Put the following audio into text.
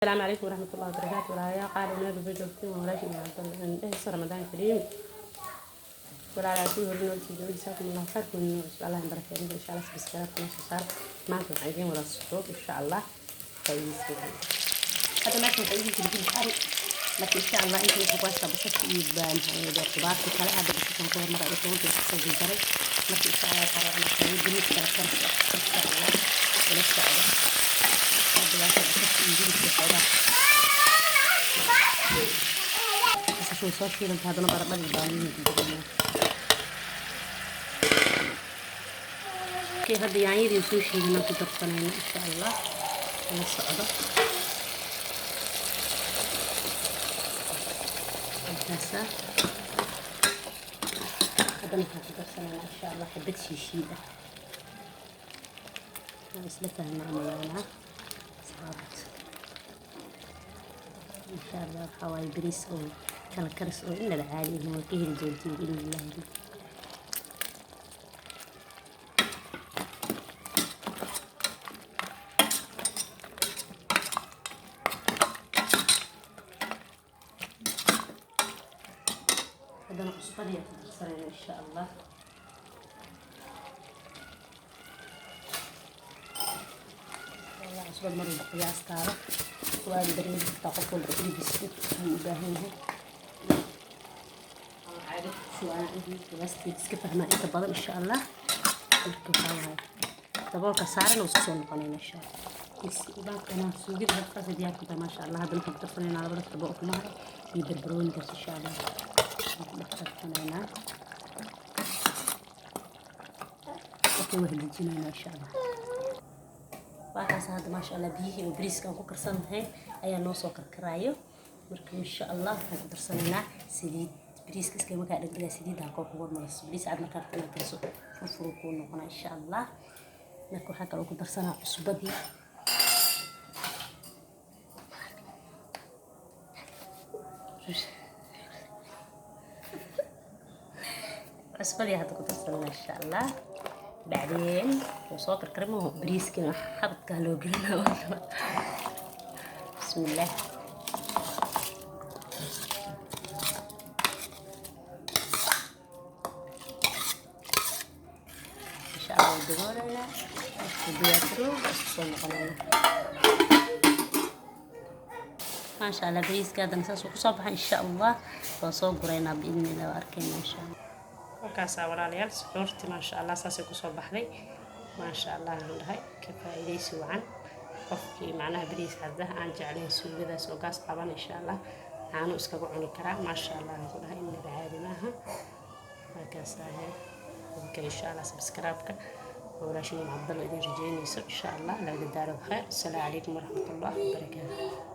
Asalaamu calaykum waraxmatullahi wabarakaatu. Walaalayaal qaali, meel walba joogtiin, waa walaashiin Cabdalla dheheyso. Ramadaan kariim, walaalayaal. Kuwii hore noo sii joogay, jazaakum allahu khayr. Kuwii noo cusub, Allah barakeeyo, insha Allah. Subscribe noo soo saar. Maanta waxaan idiin wadaa suxuur, insha Allah, faa'iidaysi wacan. Hadda meeshan waxaa igu jira hilib ari. Marka insha Allah inta waxaan ku haystaa basasha iyo maxaa qudaarta kale. Hadda basashan ku hormara iyo toonta isku soo jarjaray. Marka insha Allah waxaan rabaa inaan sameeyo bariis kala karis ah, insha Allah. Ila socdo. Hadda waa basasha iyo hilibka xoogaa. Basasha way soo shiilantay. Haddana baradhadii baamiyihii ku daranaa. Okay, hadda yaanyadii soo shiidanaa ku darsanayna, insha Allah. Ila socdo. Markaasa haddana waxaan ku darsanaynaa, insha Allah, xabad shiishiid ah. Waan isla fahmaa umaleynaa asxaabta. Insha Allah waxaa waaye bariis oo kala karis oo inaba caadi ahayn. Waa ka heli doontiin biidni illaahi. Haddana cusbadii ku darsanayna, insha Allah. Cusbad mar walba qiyaastaada waa dareemi kartaa, qof walba iligiisa intuu u baahan yahay. Qiyaasteeda iska fahmaa inta badan, insha Allah. Marka waxaa waaye daboolka saaran oo isku soo noqonayna, insha Allah. Baakana suugada hadda saasay diyaar ku tahay, maasha Allah. Haddana waxaan ku darsanaynaa labada xabo ukumaha iyo barbaroonigaas, insha Allah. Waxaan ku dhex darsanaynaa. Okay, waa dejinaynaa, insha Allah. Waa kaas hadda, maasha Allah. Biyihii oo bariiska aan ku karsan lahayn ayaa noo soo karkaraayo. Marka insha Allah waxaan ku darsanaynaa saliid. Bariiska iska markaa dhegdhegaa saliidda halkoo kugu hormariso. Bariis cad markaa rabto inaad kariso, furfuru kuu noqonaa, insha Allah. Marka waxaa kaloo ku darsanaa cusbadii. Cusbadii hadda ku darsanaa, insha Allah. Bacdeen wuu soo karkarimo bariiskina, xabadkaa loo gelinaa. Bismillaah. Insha Allah waa daboolaynaa. Markuu diyaargaroobo waa isku soo noqonaynaa, maasha Allah. Bariiska haddana saasuu kusoo baxay, insha Allah. Waa soo guraynaa biidni illah, waa arkaynaa, insha Allah. Markaasaa walaalayaal, suxuurti maasha Allah saasay kusoo baxday, maasha Allah. Aan dhahay ka faa'iidaysi wacan. Qofkii macnaha bariis caddaha aan jeclayn, suugadaas oo gaas qaban, insha Allah, caano iskaga cuni karaa, maasha Allah. Aan ku dhahay inaba caadi maaha. Markaas ahe idinka, insha Allah, subscribe-ka walaashiin Cabdalla idin rajeynayso, insha Allah. Labada daarood khayr. Asalaamu calaykum waraxmatullah wabarakaatu.